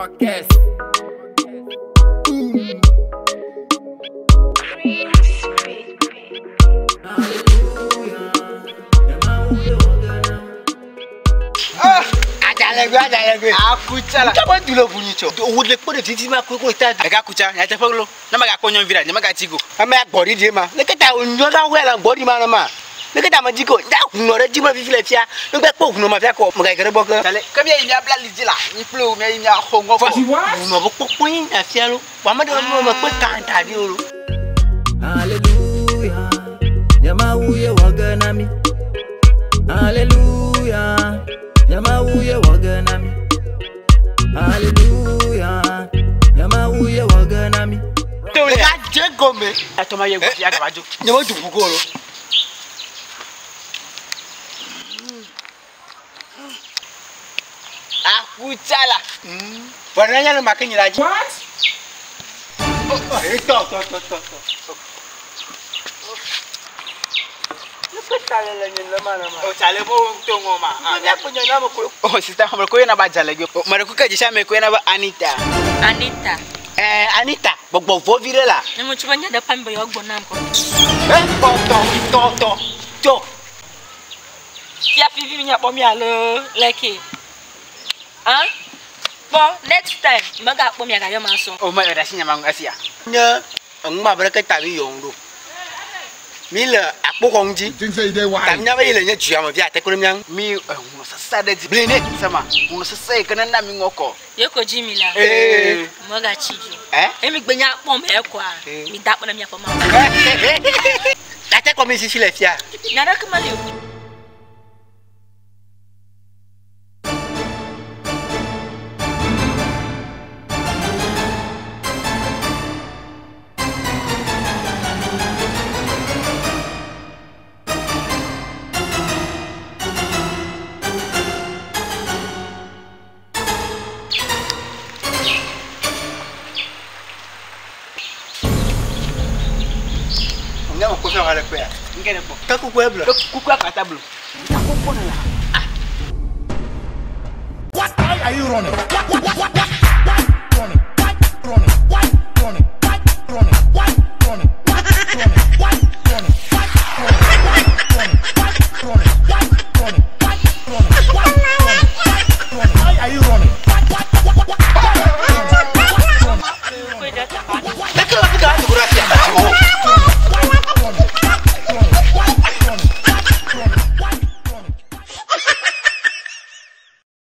Podcast. Adzalẽgoe, adzalẽgoe. Akutsala. Tsɔ be du le ʋu nyi tsɔ. Wò le kpɔ ɖe vivi ma koe koe ta. Ega kutsa, nyateƒe lo. Ne megakpɔ nyɔnuvi ɖa, nye megatsi go. Ame ya gbɔ ɖiɖi ma. Ne keta nyɔ la wɛ la gbɔ ɖi ma ne ma. Ne keta me dzi ko, nda hunɔ ɖe dzi me vivi le fia. Ne gbe kpɔ hunɔ ma fia kɔ, megayi ke ɖe gbɔ ke. Tsale, ke míayi míabla li dzi la, mi kple wò míayi míaxɔ ŋgɔ kɔ. Hunɔ be kpɔkpɔ yi nya fia lo. Wa ame ɖe me kpe kan da ɖi o lo. Hallelujah. Nyamawu ye wɔge na mi. Hallelujah. Nyamawu ye wɔge na mi. Hallelujah. Nyamawu ye wɔge na mi. Ega dze gɔme. Atɔ ma ye gbɔ fia gaba dzo. Nye me du ʋu go lo. Akutsala. Vɔ ne nya ne ma ke nyi la dzi. What? Oh, tɔ tɔ tɔ tɔ tɔ. Ne keta le le nye le ma le ma. O tsale bo to ŋɔ ma. Ne mía kpe nye na me ko. Oh, sister, me ko yena ba dzalẽgoe. Oh, me ɖe kuke dzesi ame ko yena be Anita. Anita. Eh, Anita, gbɔgbɔ vɔ vi ɖe la. Ne me tso be nya ɖe pa mi be yewoa gbɔ nam kɔ. Eh, tɔ tɔ tɔ tɔ tɔ. Fia fifi mi nya kpɔ mi alo leke. Ah? Kpɔ next time megakpɔ mi agayɔ ma sɔ. O me ɖe asi nya ma ŋu esia. Nye eŋuma be ɖeke ta mi yɔ ŋu ɖo. Mi le akpoxɔ ŋu dzi. Think say they Ta wise. mía be yi le nye dua me via ate ko ɖe mía ŋu. Mi ehunɔ sese ɖe dzi. Bli ne. Sema, hunɔ sese yi ke ne na mi ŋɔ kɔ. Ye ko dzi mi la. Ee. Megatsi dzi. Eh? Emi gbe nya kpɔ me ekɔa. Mi da kpɔ ne miaƒe ma. Ate kɔ mi sisi le fia. Nya ɖeke meli o. Nya me ko fia wa le kpea. Nke ne kpɔ. Ke kuku eble. Ke kukua kata blo. Ta kpɔkpɔ ne la. What? Why are you running? What? What? What? What?